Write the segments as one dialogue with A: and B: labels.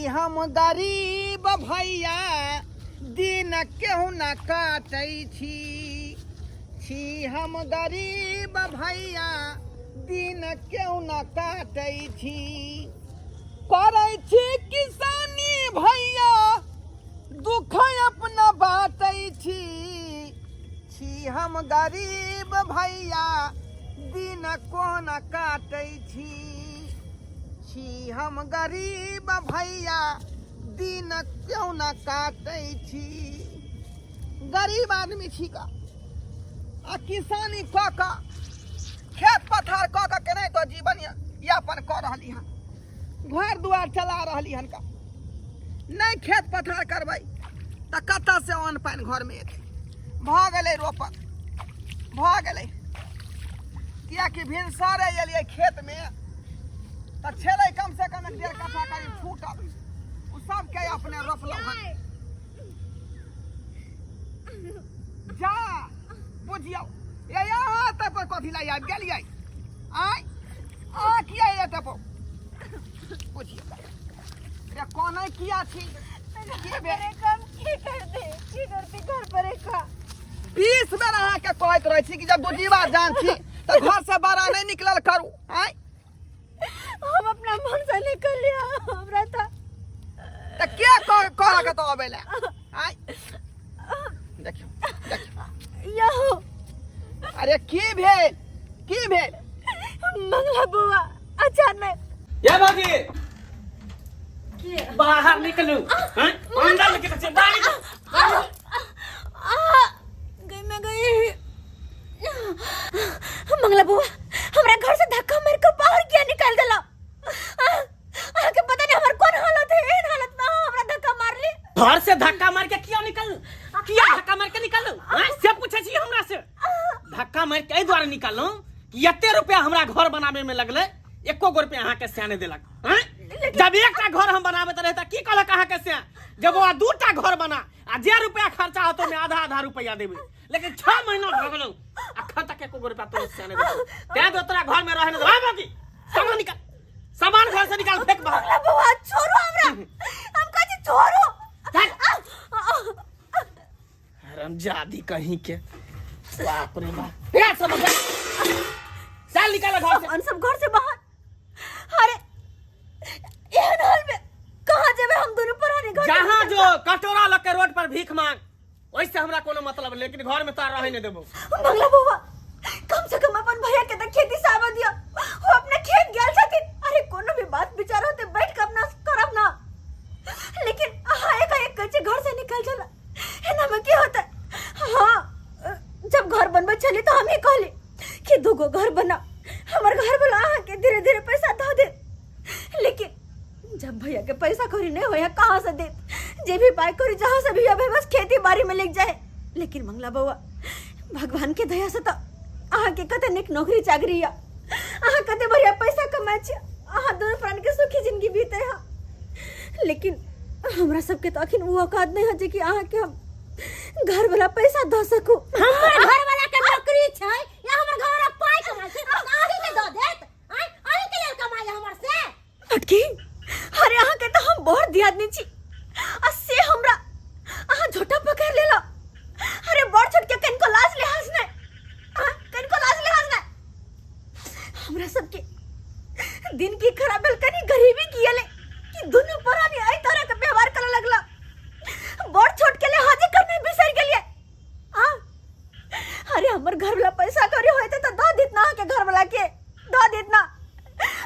A: हम गरीब भैया, दिन केहू न काटै छी। छी हम गरीब भैया, दिन केहू न काटै छी। करै छी किसानी भैया, दुख अपना बाँटै छी। छी हम गरीब भैया, दिन कोन काटै छी। छी हम गरीब भैया, दिन क्यों न काटै छी। गरीब आदमी छी का आ किसानी कऽ कऽ, खेत पथार कऽ कऽ केनाहितो जीवन यापन कऽ रहली हन, घर दुआर चला रहली हन का। नहि खेत पथार करबै तऽ कतऽसँ अन्न पानि घरमे एतै? भऽ गेलै, रोपल भऽ गेलै, किएकि भिनसरे एलियै खेतमे तऽ छेलै कम से कम 1.5 कट्ठा करीब छूटल, ओ सबके अपने रोपलहुँ हन। जा बुझियौ, ये यहाँ तक पर कथी लाई आबि गेलियै? आँय, अहाँ किया एतऽ पर? बुझियौ रे, कोना किया छी? की भेल?
B: कम की करते, की करते घर पर एक
A: 20 बेर अहाँके कहैत रहै छी कि जब दूजीवा जान छी तऽ घर से बाहर नहि निकलल करू। आँय,
B: हम अपना मन से निकल लिया हमरा था।
A: तऽ के कहलक तऽ अबै लए? आँय, देखियौ देखियौ।
B: यहो।
A: अरे की भेल, की भेल?
B: मंगला बुआ अचानक
C: ये भौजी, बाहर निकलू हैं? अंदर निकलू से बाहर निकलू।
B: गई मैं गई। मंगला बुआ हमरा घर से धक्का मार के बाहर किया निकाल देला? अहाँके पता नहीं हमर कोन हालत है, एहन हालत में अहाँ हमरा धक्का मारली।
C: घर से धक्का मार के क्यों निकल, किया धक्का मार के निकलू हैं? से पूछे छी हमरा से? धक्का मार के एहि दुआरे निकललहुँ कि एते रुपया हमरा घर बनाबे में लगले, एको गो रुपया अहाँके सियाने देलक हैं? जब एकटा घर हम बनाबैत रहे तऽ की कहलक अहाँके से जब बौआ दूटा घर बना आ जे रुपया खर्चा होतो में आधा आधा रुपया देबै, लेकिन 6 महीना भऽ गेलौ अखन तक एको गो रुपया तोरा सियाने देलक। तें तो तोरा घर में रहे नहीं देबै। बाकी सामान निकाल, सामान घर से निकाल, फेंक बाहर।
B: मंगला बुआ छोड़ो हमरा, हम कहै छी छोड़ो।
C: चल। हरामजादी कहीं के, बाप रे बाप। हे सब चल निकाल घर से।
B: हम सब घर से बाहर। अरे एहन हाल में कहाँ जेबे हम दोनों परानी घर से
C: जहाँ
B: निकल
C: जो कटोरा लके रोड पर भीख मांग, ओइसे हमरा कोनो मतलब नहीं, लेकिन घर में तार रहे नहीं देबो।
B: मंगला बुआ कम से कम अपन भैया के त खेती से आवा दिया, वो अपना खेत गेल छथिन। अरे कोनो भी बात विचार होते बैठ के अपना करब ना, लेकिन अहाँ एक एक कहे घर से निकल चला, एना में की होता? हाँ, जब घर बनबे छली तो हम ही कहली कि दूगो घर बना, हमर घर वाला अहाँ के धीरे धीरे पैसा दऽ दे, लेकिन जब भैया के पैसा कौड़ी नहीं होया कहाँ से दे? जे भी पाई कौड़ी जहाँ से भी अबे बस खेती बाड़ी में लग जाए। लेकिन मंगला बउआ भगवान के दया से तो अहाँ के कते निक नौकरी चाकरी या, अहाँ कते बढ़िया पैसा कमाए छी, अहाँ दोनों प्राण के सुखी जिंदगी बीते है, लेकिन हमरा सबके तो अखन वो औकात नहीं है जे कि अहाँ के हम घर वाला पैसा दऽ सकू।
D: हमर घर वाला के नौकरी छै या हमर घर वाला पाई कमाइ छै तऽ अहीं के दऽ देत? आँय, अहीं के लेल कमाइ हमर से?
B: अटकी, अरे अहाँ के तो हम बहुत दियादनी छी आ से हमरा अहाँ झोटा पकड़ लेलो। अरे बड़ छोट के कनिको लाज लिहाज नहीं, हाँ, कनिको लाज लिहाज नहीं। हमरा सबके दिन की खराब भेल, कनी गरीबी किए ले कि दुनू परानी एहि तरह के व्यवहार करे लगला, बड़ छोट के लिहाजे करना बिसरि गेलिए। हाँ, अरे हमर घर वाला पैसा करी होते तो दऽ देत ना, अहाँके घर वाला के दऽ देत ना।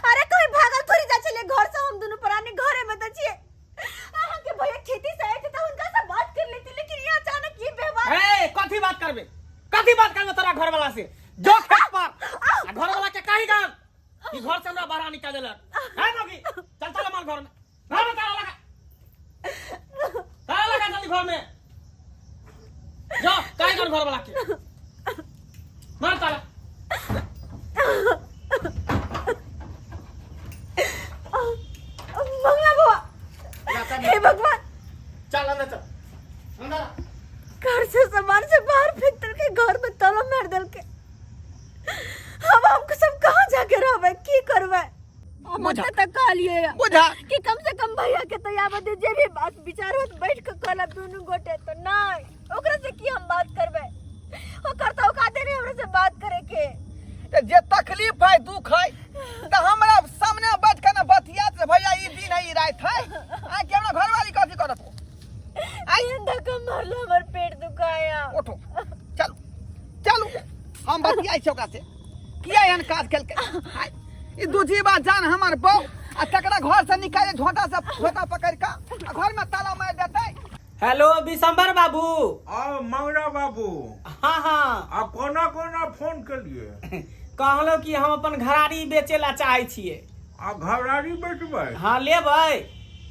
B: अरे कहीं भागल थोड़ी जा छलिए घर से, हम दुनू प्राणी घरे में तऽ छिए। अहाँके भैया खेती से आए थे तो हुनका से बात कर लेती, लेकिन ये अचानक ये व्यवहार।
C: ए कथी बात करबे, कथी बात करबे तोरा घर वाला से? जो खेत पर आ घर वाला के कही गान ई घर से हमरा बाहर निकाल देलक है। मौगी चल चल माल घर में, घर में ताला लगा, ताला लगा जल्दी घर में जो, कही गान घर वाला के, मार ताला।
B: मंगला बुआ, हे भगवान।
C: चल अंदर, चल अंदर आ।
B: घर से सामान से बाहर फेंक देलके, घर में ताला मार देलके। अब हमको सब कहाँ जाके रहबे, की करबे? हम
A: बुझा।
B: तक कहलिए
A: बुझा
B: कि कम से कम भैया के तो आबऽ दियौ, जे भी बात विचार होत बैठ के करब दुनू गोटे। तो नहीं, ओकरा से की हम बात करबै? ओकर तो औकाते नहीं हमरा से बात करे के।
A: तऽ जे तकलीफ है, दुख है, तऽ हमरा सामने बैठ के ने बतियात रे भैया, ई दिन है, ई रात है। आ के हमरा घरवाली कथी करत हो?
B: आई धक्का मारलो, हमर पेट दुखाया।
A: उठो, चलू चलू, हम बतियाइ छी ओकरा से, किया एहन काज केलकै। आइ, ई दूजी बात जान हमर बहू आ तकरा घर से निकाले झोंटा से झोंटा पकड़ के आ घर में ताला मारि देतै।
C: हेलो, बिशंबर बाबू।
E: आओ मंगरा बाबू।
C: हाँ हाँ।
E: आ कोना कोना फोन केलिए?
C: कहलहुँ कि हम अपन घरारी बेचे ला चाहे छियै।
E: आ घरारी बेचबै?
C: हाँ, लेबै।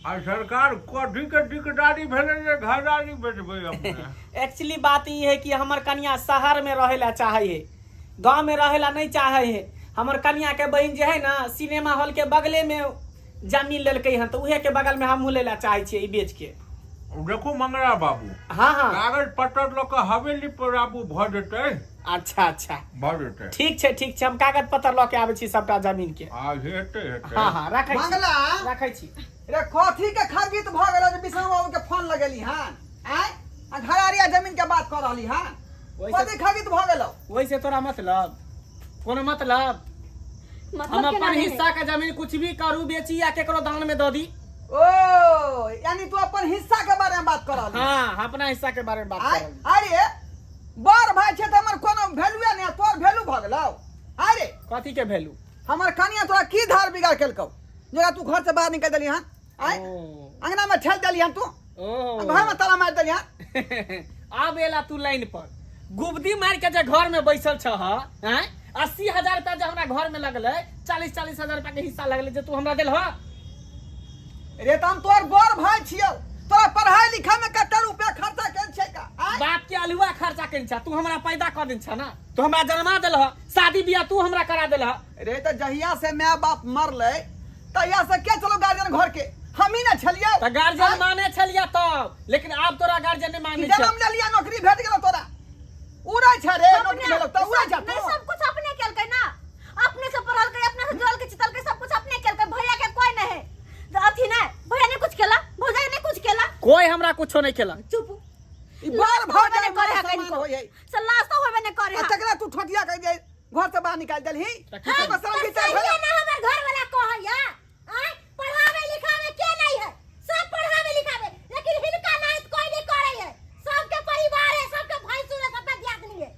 E: आ सरकार कथी के दिकदारी भेलै जे घरारी बेचबै अपने?
C: एक्चुअली बात ई है कि हमर कनिया शहर में रहे ला चाहे है, गांव में रहे ला नहीं चाहे है। हमर कनिया के बहन जे है ना, सिनेमा हॉल के बगले में जमीन लेलकै हन, तऽ उहे के बगल में हमहूँ लै ला चाहे छियै ई बेच के।
E: देखू मंगरा बाबू।
C: हाँ हाँ।
E: कागज पत्र लऽ कऽ हवेली पर आबू, भऽ जेतै।
C: अच्छा अच्छा।
E: भऽ जेतै।
C: ठीक छै, ठीक छै, हम कागज पत्र लऽ के आबै छी सबटा जमीन के।
E: आ हेतै हेतै।
C: हाँ हाँ, रखै छी।
A: मंगला।
C: रखै छी।
A: रे, कथी के खरगीत भऽ गेलो जे विष्णु बाबू के फोन लगेली हन? आय, आ घरारिया जमीन के बात कऽ रहली हन? कथी खगीत भऽ गेलो?
C: ओहिसे तोरा मतलब कोनो मतलब?
B: मतलब
C: हम
B: केना
C: अपन
B: नहि है?
C: हिस्सा के जमीन कुछ भी करू, बेची या केकरो दान में दऽ दी।
A: ओ यानी तू अपन हिस्सा के बारे में बात कर रहली?
C: हाँ, अपना हिस्सा के बारे में बात
A: आय,
C: कर रहली।
A: अरे बड़ भाई छै तऽ हमर कोनो वैल्यूए नहि, तोर वैल्यू भऽ गेलौ? अरे
C: कथी के वैल्यू?
A: हमर कनिया तोरा की धार बिगाड़ केलकौ जेकरा तू घर से बाहर निकालि देली हन? आय,
C: ओ
A: अंगना में ठेल देली हन तू?
C: ओ
A: घर में ताला मारि देली हन?
C: आब एला तू लाइन पर। गुबदी मार के जे घर में बैसल छह हैं, 80,000 रुपया जे हमरा घर में लगलै, 40-40 हजार रुपया के हिस्सा लगलै, जे तू हमरा देलह?
A: रे, तऽ हम तोर बड़ भाई छियौ, तोरा पढ़ाई लिखाई में कते रुपया खर्चा केल छै का? आय,
C: बाप के अलुआ खर्चा केने छह तू? हमरा पैदा कर देने छह ना, तू हमरा जन्मा देलह, शादी बियाह तू हमरा करा देलह।
A: रे, तऽ जहिया से माय बाप मरलै तहिया से के चलो गार्जियन घर के? हम ही ना छलियै?
C: तऽ गार्जियन माने छलियै तब, लेकिन आब तोरा गार्जियन नहीं माने छै।
A: जन्म लेलियै, नौकरी भेट गेलो, तोरा उड़ै छै रे, नौकरी भेलो तऽ उड़ै छै
B: नहीं
A: तू।
B: सब कुछ अपने केलकै ना, अपने से पढ़लकै, अपने से जोड़लकै चितलकै, सब कुछ अपने केलकै। भैया के कोई नहीं है तो अथी नहीं, भैया ने कुछ केला, भौजाई ने कुछ केला?
C: कोई हमरा कुछो नहीं केला।
B: चुप।
A: ई बड़
B: लाज
A: भऽ
B: तो होबे
A: जाइ
B: नहीं करे है
A: समान
B: कनिको।
A: होइ है।
B: से लाज तो होबे नहीं करे
A: आ
B: है।
A: तकरा तू ठोटिया कह जे घर से बाहर निकाल देलही।
C: तऽ की करी?
A: एगो शरम
D: तऽ
A: विचार
D: सहिए
A: भेलौ?
D: ना हमर घर वाला कहैया, आँय, पढ़ावे लिखावे के नहीं है, सब पढ़ावे लिखावे, लेकिन हिनका नहीं कोई नहीं करे है। सबके परिवार है, सबके भैंसुर है, सबके दियादनी है,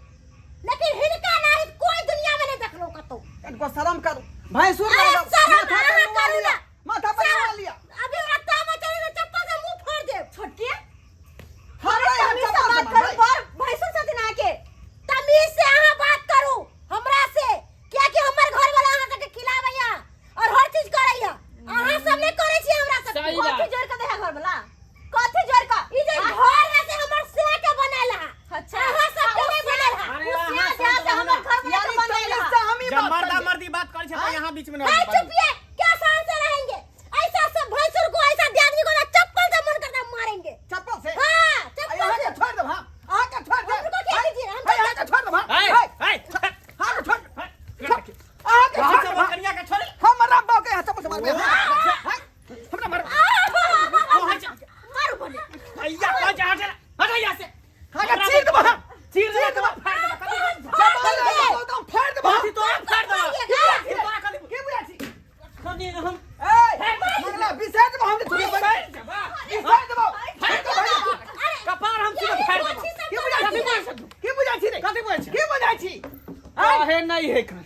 D: लेकिन हिनका नहीं कोई दुनिया में नहीं देखलो कतौ।
A: कनिको शरम करू। भैंसुर
D: अरे
A: लग जाओ।
D: शरम
A: माथा पर
D: अहाँ
A: नुआ
D: करू
A: लिया।
D: ना।
A: माथा पर नुआ लिया।
D: अभी ओकरा तामा चले तो चप्पल से मुंह फोड़ देब।
B: छोटकी,
A: हमरा यहाँ
B: तमीज से
A: चप्पल से
B: बात करू।
A: मारबै।
B: पर भैंसुर छथिन अहाँके।
D: तमीज से अहाँ बात करू हमरा से, कियाकि हमर घर वाला अहाँ सबके खिलाबैया और हर चीज करैया, अहाँ सब नहीं करै छी हमरा सब।
C: सही बात।
B: कथी जोड़ के दे है घर वाला? कथी जोड़ के?
D: ई जे घर है से हमर से के बनल है।
B: अच्छा।
D: अहाँ सब के नहीं बनल है।
C: अरे
B: उ
C: अहाँ
B: से
C: शांत
B: से
C: रहू
B: हमर
C: ना।
B: घर वाला
A: यानी
B: के बनल
A: तमीज
B: है।
A: से हम ही
C: जब
A: बात
C: मर्दा
A: करिए।
C: मर्दी बात करै छै तऽ यहाँ बीच में
D: है
C: ना
D: चुपिए, क्या शान से रहेंगे? ऐसा सब भैंसुर को, ऐसा दियादनी को ना चप्पल से मन करता है मारेंगे।
A: चप्पल से?
D: हाँ,
A: आ
D: चप्पल
A: यहाँ
D: से।
A: के छोड़ देब हम, अहाँ के छोड़ देब।
D: हमको क्या कीजिए? हम
A: है, अहाँ के छोड़ देब हम।
C: है
A: है,
C: है
A: अहाँ के छोड़, अहाँ के छोड़ देब हम।
C: कनिया के छोड़।
A: हमरा बाप के यहाँ चप्पल से मारबै। है, हमरा मारबै।
B: मारू बोले।
C: भैया कह जा, हट हट यहाँ से।
A: अहाँ के चीर देब हम।
C: चीर
A: चीर
C: देबो,
A: देब।
C: फाड़ देबो, कथी?
A: चप्पल से तो हम फाड़ देब हम।
C: कथी तोरा फाड़ देबो? तोरा कथी?
A: की बुझै छी?
C: कथी हम
A: ए, मंगला, बिसरि देबो हम जे तू।
C: फाड़ देबो।
A: बिसरि देबो।
C: फाड़ देबो कपार हम सीधे फाड़ देबो।
A: की बुझै
C: कथी
A: छी?
C: बोल सकू?
A: की बुझै छी रे?
C: कथी बोल छी?
A: की बुझै छी?
C: काहे नहीं है कर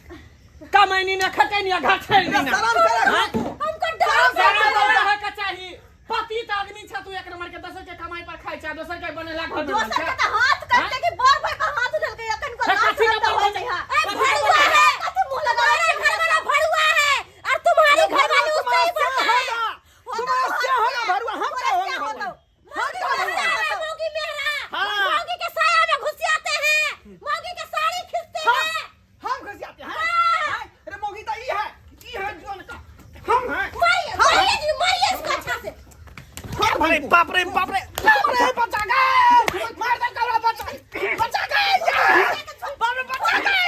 C: कमैनी ने खटैनी आ घर छेड़नी
A: रे,
C: ना।
A: शरम करे
C: हाँ?
A: तू।
D: हमको डर
A: शरम
C: शरम
A: करे।
C: तोरा होय के चाही। पति त आदमी छ तू, एक नंबर के, दोसर के कमाई पर खाइ छ, दोसर के बनेला घर में
B: दोसर
C: रहै
B: के
C: छ।
B: त हाथ काट के बड़ भाई पर हाथ उठलकै, अखन को
C: हे,
B: लाज
C: कथी के
B: शरम त
C: बड़
B: होइ
C: भाई?
B: छै। हाँ।
D: ए भड़ुआ है,
B: कथी मुंह लगा
D: तुम्हारे घर वाला भड़ुआ है और तुम्हारी घर वाली उससे ही
A: तुम्हारा
D: बढ़ता है।
A: होगा, तुम्हारा क्या होगा भरुआ? हम क्या होगा भरुआ? हम क्या
D: मौगी
A: भरुआ?
D: मेहरा है, मौगी मेहरा।
C: हाँ।
D: मौगी के साया में घुस जाते हैं, मौगी के साड़ी खींचते हैं।
A: हम घुस जाते हैं? हैं? अरे मौगी तो ई है, ई है जोन का हम हैं।
D: मारिए, मारिए जी, मारिए इसको अच्छा से।
C: अरे बाप रे, बाप रे, बाप रे, बचा गए, मार दे कौड़ा, बचा, बचा गए, बाप रे, बचा गए।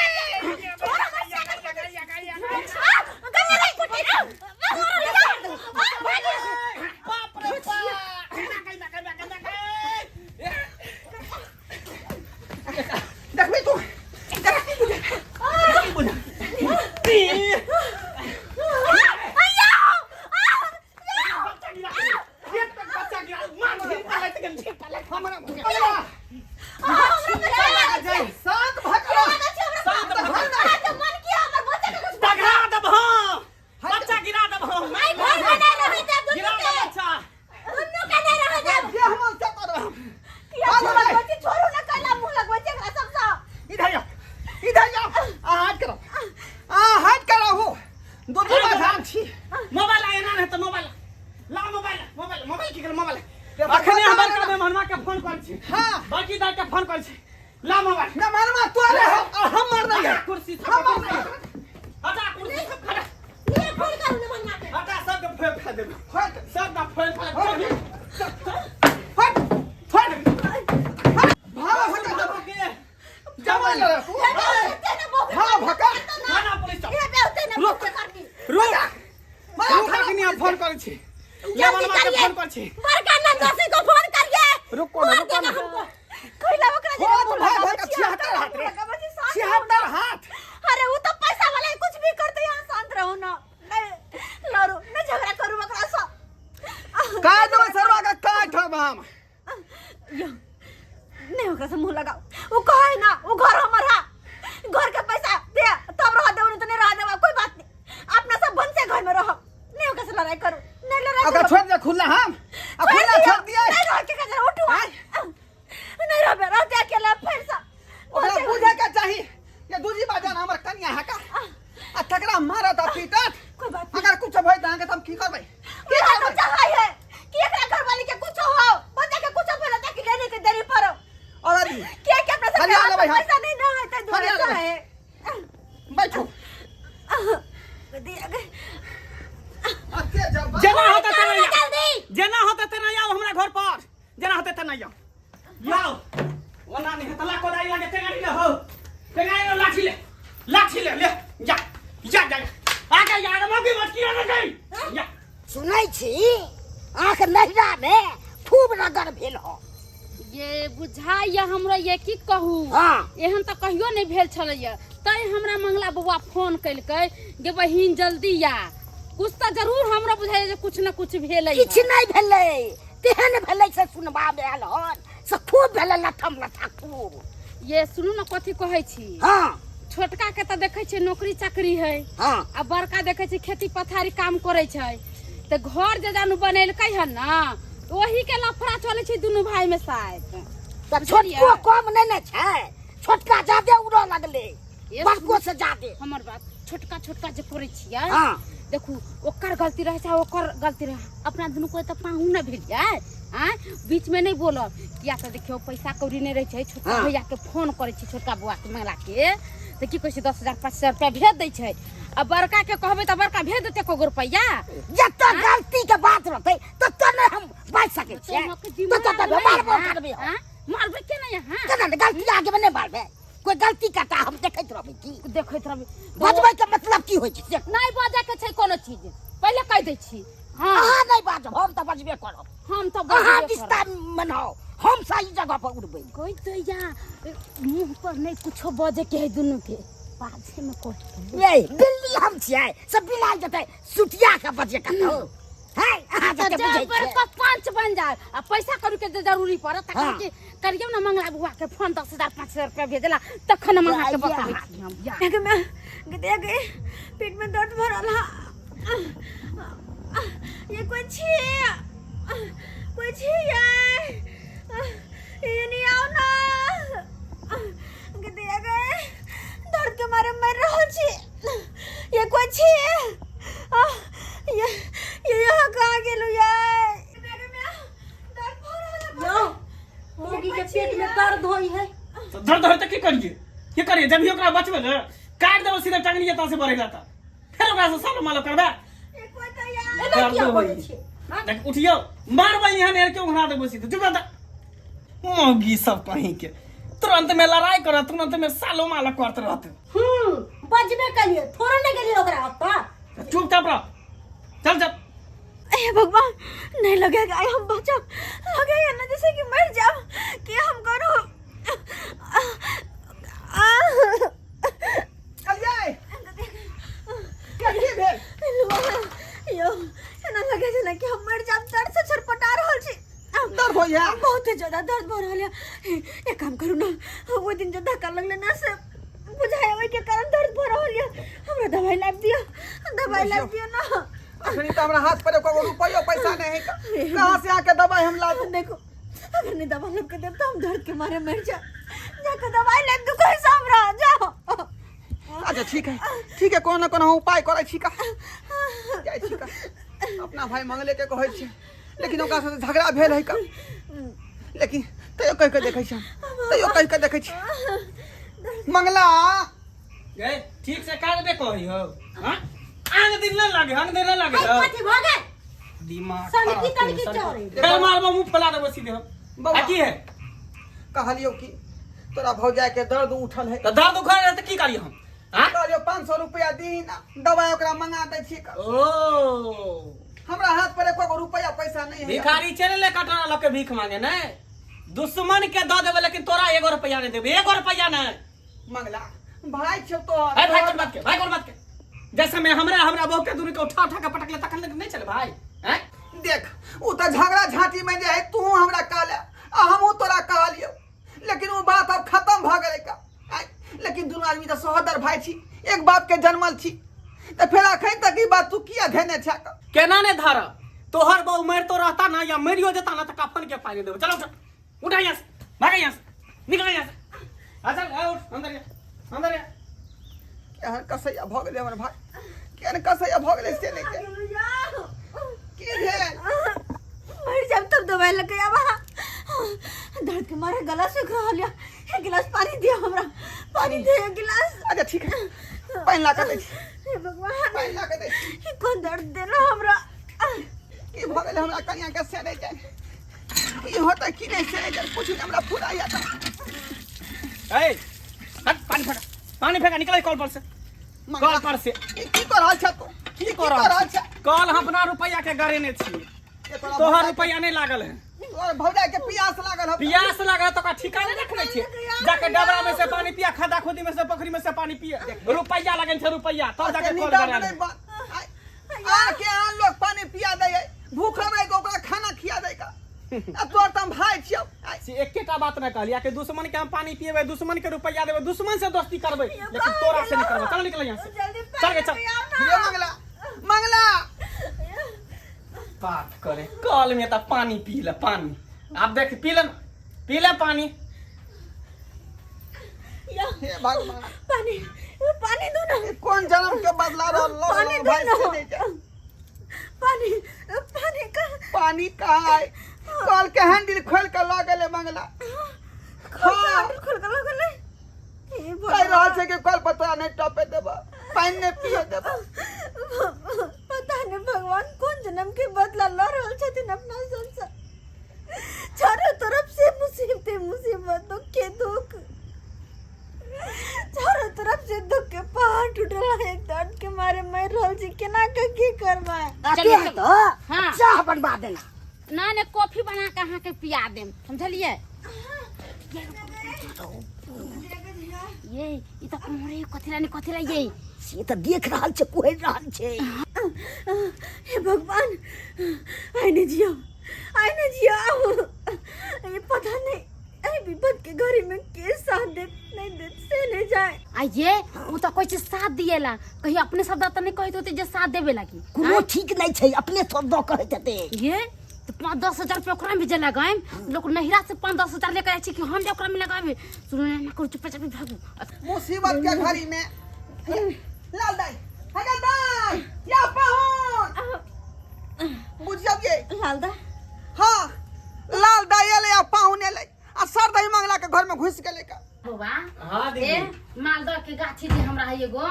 D: आ, गले नहीं फटे। आ, भागिए।
A: हमरा शांत भऽ कऽ
C: शांत भऽ
D: अहाँके मन किया हमर बच्चा के कुछ
C: गिरा देब हम बच्चा गिरा देब हम
D: आई घर में नहीं रहै देब दुनू
C: गिरा
D: के
C: देब बच्चा
D: दुनू के नहीं रहै देब
A: जे हम से करब
B: किया मुँह लगबै छी? छोड़ू ना कैला मुँह लगबै छी एकरा सबसँ
A: इधर आओ इधर आओ आ हाथ करो आ हाथ करो हो दुनू बाधान छी
C: मोबाइल आए ना तो मोबाइल ला मोबाइल मोबाइल मोबाइल की कर मोबाइल अखने हम बड़का मेहमानवा के फोन कर छी
A: हां
C: बड़की दाई के फोन कर छी ला मोबाइल
A: ना मानमा तोरे हो आ हम मर नहीं है
C: कुर्सी
A: हम मर नहीं है
C: हटा कुर्सी सब हटा
D: ये फोन करू ने मन्ना के
C: हटा सब के फोन फा देब
A: हट
C: सब का फोन फा देब
A: हट
C: फोन
A: भावा हट
C: के
A: जवान लड़ा तू हां भका
C: थाना पुलिस चौक
D: रुक
C: रुक
A: मारा
C: रुक अखनी हम फोन करै छी
D: जल्दी
C: मेहमानवा के
D: करिए
C: फोन कर छी
D: बड़का नंदोसी को फोन करिए
C: रुको ना
D: मार
C: रुको
D: देगा
C: ना
D: हमको
B: कैला ओकरा
A: हो
B: जे
A: तो
B: मुँह
A: भाई
B: लगाबै
A: भका
B: छी,
A: 76 हाथ रे
B: लगाबै छी, शांत
A: 76 हाथ
B: अरे वो तो पैसा वाला है, कुछ भी करते यहाँ शांत रहो ना नहीं लड़ो नहीं झगड़ा करू ओकरा से
A: काट देबै सरवा का काट हम हम
B: यो नहीं ओकरा से मुंह लगाओ वो कहे ना वो घर हमर है घर के पैसा दे तब रह देव नहीं तो नहीं रह देव कोई बात नहीं अपना सब भनसे घर में रहो नहीं ओकरा से लड़ाई करू नहीं लड़ाई
A: ओकरा
B: करू
A: छोड़ दे खुला हम आ खुला छोड़ दिया
B: नहीं रह के कजरा उठू नहीं रहबे रहते अकेला फिर से
A: ओकरा बुझे के चाही ये दूजी बाजान हमर कन्या है का आ तकरा मारत आ पीटत
B: कोई बात नहीं
A: अगर कुछ भई त अहाँके त हम की करबै
B: की करबै चाहै है कि एकरा घरवाली के कुछ हो बच्चा के कुछ भेल ताकि लेने के देरी पर
A: और अरे
B: के के अपना सब
A: हरिया लेबै हम।
B: पैसा नहीं ना है त
A: हरिया
B: दुआरे
A: लेबै।
B: चाहे
A: बैठू
B: दिया गए
A: अते जब
C: जेना होता तेना
D: करू
C: आओ
D: जल्दी
C: जेना होता तेना आओ हमरा घर पर जेना होता तेना आओ आओ ओना नहीं तला कोदाई लागे टेंगाड़ी ले हो टेंगाड़ी ले लाठी ले लाठी ले ले जा जा जा आगे यार मगी मत किया ना गई जा
F: सुनै छी आँख नहिरा मे खूब रगड़ भेल हो
G: ये बुझाइए हमरा ये की कहू
F: हाँ।
G: एहन तऽ कहियो नहि भेल छलैया तैं हमरा मंगला बौआ फोन केलकै गे बहिन जल्दी आ कुछ तऽ जरूर हमरा बुझाइए जे कुछ न कुछ भेलै
F: किछु नहि भेलै तेहन भेलै से सुनबा मे आयल हन से खूब भेलै लठम लठा खूब
G: ये सुनू ने कथी कहै छी
F: हाँ
G: छोटका के तऽ देखै छियै नौकरी चाकरी है
F: हाँ
G: आ बड़का देखै छियै खेती पथारी काम करै छै तऽ घर जे जानू बनेलकै हन ने ओही के लफड़ा चलै छै दुनू भाई में शायद
F: तऽ छोटको कम नहि ने छै छोटका जादे उड़ऽ लगलै
G: ये
F: बड़को से जादे
G: हमर बात छोटका छोटका जे करै छियै
F: हाँ
G: देखू ओकर गलती रहै चाहे ओकर गलती रहै अपना दुनू को तऽ पाहुन ने भेलियै आँय बीच में नहि बोलब किया तऽ देखियौ पैसा कौड़ी नहि रहै छै छोटका
F: हाँ।
G: भैया के फोन करै छै छोटका बौआ के मंगला के तऽ की कहै छै 10,000 5,000 रुपया भेज दै छै आ बड़का के कहबै तऽ बड़का भेज देतै एको गो रुपैआ
F: जतऽ गलती के बात रहतै ततऽ नहि हम बाजि सकै छियै
G: तोहक दिमाग
F: ततऽ तऽ
G: नहि
F: मारबो
G: है,
F: करबै हम।
G: आँय? मारबै के नहि अहाँ
F: केना ने गलती आगे मे नहि मारबै कोई गलती करता हम देखैत रहबै की
G: देखैत रहबै
F: बजबै के मतलब की होइ छै से
G: नहि बजै के छै कोनो चीज पहिले कहि दै छी हाँ
F: अहाँ नहि बाजब हम तऽ बजबे करब
G: हम तऽ
F: अहाँ
G: बजबे
F: दिस्ता
G: करब
F: मनाओ हम सही जगह पर उड़बै
G: कहि दैया मुँह पर नहि कुछो बजै के है दुनू के बाजे में कोई
F: ये बिल्ली हम छियै सब बिलाइ जेतै सुटिया के बजे कतौ है अहाँ
G: तऽ
F: जते
G: जे
F: बुझै छियै
G: बड़का पंच बन जाए आ पैसा करू के जे जरूरी पड़त तखन
F: हाँ।
G: के करियौ ने मंगला बुआ के फोन 10,000 5,000 रुपया भेजला तखन हम अहाँके बतबै छी हम या।
B: के मैं गदे गए पेट में दर्द भरल हा ये कोई छी कोई छी ये ये नहीं आओ ना गदे गए दर्द के मारे मर रहल छी ये कोई छी ये ये यहाँ कहाँ गेलू ये दर्द भरल
D: यो मौगी के पेट में दर्द होई है
C: तो दर्द होय तऽ की करिए की करिए जब भी ओकरा बचबै ने काटि देबै सीधे टंगनी एतऽ से बढ़ेला तऽ फेर ओकरा से सालो मालो करबै
B: ये कोई तो यार
D: एना
C: दर्द
D: किया
C: होई।
D: बोलै छी
C: देख उठियौ मारबै यहाँ ने के उघरा देबै सीधे चुप रह मौगी सब कहीं के तुरंत में लड़ाई करत तुरंत में सालो मालो करत रहत
D: हम्म बजबे कलिए थोड़ा ने गेलिए ओकरा ओतऽ
C: चुपचाप रह चल चल
B: हे भगवान नहीं लगेगा आई हम बचब लगेगा ना जैसे कि मर जाब कि हम करू
A: चलिए के की भेल
B: यो एना लगे छै ना कि हम मर जाब दर्द से छटपटा रहल छी
A: दर्द होइया होइया?
B: बहुत ही ज्यादा दर्द भऽ रहल है। एक काम करू ना, ओहि दिन जे धक्का लगले ना से बुझाय ओहि के कारण दर्द भऽ रहल है। हमरा दवाई लाबि दिअ, दवाई लाबि दिअ ना।
A: अखनी तऽ हमरा हाथ पर एको रुपैयो पैसा नहीं है, कहाँ से आके दवाई हम ला दूं?
B: देखो, अगर नहीं दवा ला के देब तो हम दर्द के मारे मर जाए। जाके दवाई लाबि दू कोई से हमरा, जाओ।
A: अच्छा ठीक है, ठीक है, कोनो ना कोनो उपाय करै छी का, जाइ छी का। अपना भाई मंगले के कहै छी, लेकिन ओकरा साथ झगड़ा भेल है का, लेकिन तैयो कहि के देखै छी हम, तैयो कहि के देखै छी। मंगला
C: ए ठीक से काज दे कही हो। हां, आंग दिन न लागे, आंग दिन न लागे।
D: आई कथी भऽ गेल?
C: दिमाग
D: सनकी
C: खराब
D: तनकी
C: केने,
D: चोरी।
C: फेर मारबो मुंह फैला देबो सीधे हम।
A: बौआ।
C: आ की है?
A: कहलियो कि तोरा भौजाई के दर्द उठल है।
C: तो दर्द उखड़ रहे तो की करी हम? हाँ?
A: कहलियो 500 रुपया दी ना, दवाई ओकरा मंगा दै छी।
C: ओ
A: हमरा हाथ पर एको रुपया पैसा नहीं है।
C: भिखारी चले ले कटोरा लके भीख मांगे ने, दुश्मन के दऽ देबे लेकिन तोरा एगो रुपया नहीं देबे, एगो रुपया नहीं।
A: मंगला भाई छौ तो
C: ए भाई कोन बात के, भाई कोन बात के, जैसे मैं हमरा हमरा बहू के दुनू के उठा उठा के पटक ले तखन नहीं चले भाई। हैं?
A: देख उ त झगड़ा झांटी में जे है, तू हमरा कहले आ हमहू तोरा कहलियो, लेकिन वो बात अब खत्म भ गेलै का। आय, लेकिन दुनू आदमी त सहोदर भाई छी, एक बाप के जन्मल छी, त फेर अखन तक ई बात तू किया धेने छा का?
C: केना ने धर, तोहर बहू मर तो रहता ना या मरियो जेता ना त कफन के पानी देबो। चलो उठ, उठा यहाँ से, भागा यहाँ से, निकल यहाँ से। आ चल, आ उठ, अंदर जा, अंदर जा।
A: केहन कसैया भ गेलै हमर भाई, केहन कसैया भ गेलै से नहि के। की भेल?
B: मर जाब तब दवाई लगे आबा। दर्द के मारे गला सूख रहल या। एक गिलास पानी दिया हमरा, पानी दे एक गिलास।
A: अच्छा ठीक है, पानि ला के दै छी।
B: हे भगवान,
A: पानि ला के दै छी।
B: ई कोन दर्द देला हमरा?
A: की भ गेलै हमरा कनिया के से नहि जाय, की होतै की नहि से नहि जाय, कुछ नहि हमरा फुराइया त।
C: ए हट, पानी फेंका, पानी फेंका, निकल कल पर से, कल पर से।
A: ई की कर रहल छ तू?
C: की
A: ई
C: कर रहल छी? कल हम अपना रुपया के गड़ेने छी, तोहर रुपया नहीं लागल है।
A: तोहर भौजाई के प्यास लागल है।
C: प्यास लागल है तो ओकरा ठिकाने रखने छी, जाके डबरा में से पानी पिया, खदा खुदी में से, पोखरी में से पानी पिया, रुपया लगन छै रुपया, तब जाके कल गड़ा
A: नहीं आर के आन लोग पानी पिया दे है, भूखल रह के ओकरा खाना खिया दे का। आ तोर त हम भाई छियौ।
C: से एकेटा बात न कहलिया कि दुश्मन के हम पानी पिएबै, दुश्मन के रुपया देबै, दुश्मन से दोस्ती करबै, लेकिन तोरा से नहीं करबै। चल निकल यहाँ से, चल गे चल।
A: ये मंगला, मंगला
C: बात करे कल में त पानी पी ले, पानी आप देख पी ले, पी ले पानी।
A: हे भगवान,
B: पानी, पानी दो ना।
A: ये कौन जन्म के बदला रहल लो
B: पानी दो
A: भाई
B: ना।
A: से नहीं जाए।
B: पानी, पानी का
A: पानी कहाँ है? कल के हैंडल खोल के लऽ गेलै मंगला।
B: हाँ, खोल के लऽ गेलै। हे
A: कहि रहल छै कि कल पर तोरा नहीं टपे देबऽ, पानि नहीं पिए देबऽ।
B: पता नहीं भगवान कौन जन्म के बदला लऽ रहल छथिन अपना सबसँ। चारों तरफ से मुसीबते मुसीबत, दुख के दुख, चारों तरफ से दुख के पहाड़ टूटल है। दर्द के मारे मर रहल छी, केना के की करबै?
F: अके है तो
G: हाँ।
F: चाह बनवा देना।
G: ना ने कॉफी बना के अहाँ के पिया देम, समझलिए? ये ई त कुम्हरे कथिला ने कथिला ये
F: से तऽ देख रहल छै, कुहरि रहल छै।
B: हे भगवान, आइ ने जियो, आइ ने जियो। ये पता नहीं एहि विपद के घड़ी में के साथ देत नहीं देत से नहीं जाए।
G: आ ये उ त कहै छै साथ दिएला, कहीं अपने शब्द त नहीं कहैत होते जे साथ देबे लागी।
F: कोनो ठीक नहीं छै, अपने शब्द कहैत हेतै।
G: ये तो 5-10 हजार रुपया ओकरा में जे लगाएम, लोग नहिरा से 5-10 हजार लेकर आए छी कि हम जे ओकरा में लगाबे। सुनू ना, ना करू, चुपे चापी भागू।
A: मुसीबत के घड़ी में लाल दाई, हगल दाई या पाहुन बुझियौ ये
B: लाल दाई।
A: हाँ, लाल दाई एलै आ पाहुन एलै आ सर दाई मंगला के घर में घुस गेलै का।
G: बौआ,
C: हाँ दीदी।
G: ए मालदह के गाछी जे हमरा है एगो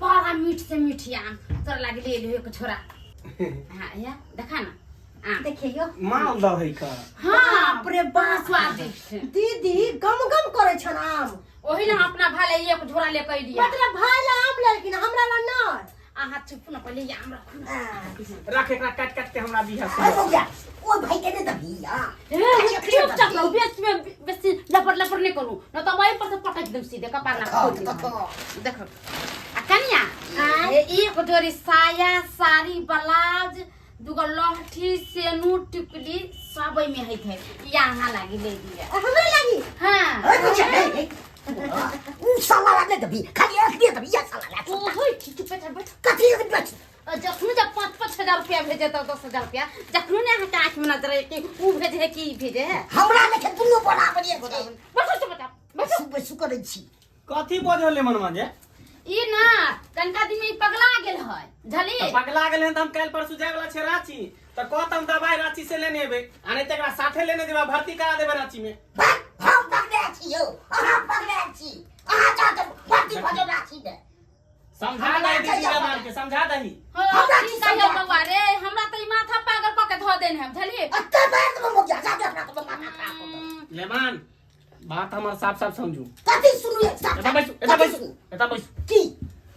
G: बड़ा मीठ से मीठ आम, तोरा लागी ले एलियो एक छोरा। हाँ या देखा ना आम।
D: देखियो
C: मालदह है का?
G: हाँ,
D: बाप रे
G: बड़ा
D: बाप।
G: स्वादिष्ट।
D: दीदी गम गम करे छन आम।
G: ओही ना अपना भाई ले एक झोरा लेके अइलियै।
D: मतलब भाई ला आम लेलखिन, हमरा ला नहीं।
G: अहाँ चुप न, पहिले आम रखू ना।
C: रख एकरा काट काट के हमरा दिहा।
F: अरे बौआ, ओ भाई के नहि दबही आ।
G: ए, चुपचाप रहू, बेस में बेसी लपड़ लपड़ नहीं करू, न तो वही पर से पटक देम सीधे कपार ना खोल देम। देखो आ कनिया, ए एक जोड़ी साया साड़ी ब्लाउज, दूगो लहठी सेनू टिकली सब आबै में है थे यहाँ लागी ले दिया।
D: हमरा लागी?
G: हाँ।
F: ए बुझे नहीं उ साला ला नहीं दबी खाली एक दिए दबी ये साला ला।
G: ओ होय छी, चुप बैठ बैठ।
F: कथी एक बैठ?
G: जखनु जब 5-5 हजार रुपया भेजे तो 10,000 रुपया जखनु ने अहाँके आँखि में नजर कि ऊ भेजे है कि ई भेजे है।
F: हमरा लेखे दुनू बराबर छै।
G: बैठो, चुप बैठ बैठो।
F: बैसू बैसू करै छी।
C: कथी बजल मनवा जे?
G: ई ना कनका दिन में ई पगला गेल है झली।
C: तऽ पगला गेलै हन तऽ हम काल्हि परसू जाय वाला छै रांची, तऽ कहत हम दवाई रांची से लेने एबै, आ नहि तऽ एकरा साथे लेने जेबै, भर्ती करा देबै रांची में।
F: बस, हम पगले छी यौ, अहाँ पगले छी। अहाँ जाके भर्ती भऽ जाउ रांची में।
C: समझा दही दीदी, मार के समझा दही।
G: हाँ,
F: हमरा
G: की
F: की
G: कहियो
F: समझा?
G: बौआ रे, हमरा तऽ ई माथा पागल कऽ के धऽ देने है झली।
F: अत्ते मार देबो मोगिया, जाके अपना के माथा खराब कऽ देबो।
C: लेमान, बात हमर साफ साफ समझू।
F: कथी सुनू एक साफ?
C: एतऽ बैसू, एतऽ
F: कथी
C: बैसू।
F: सुनू?
C: एतऽ बैसू।
F: की?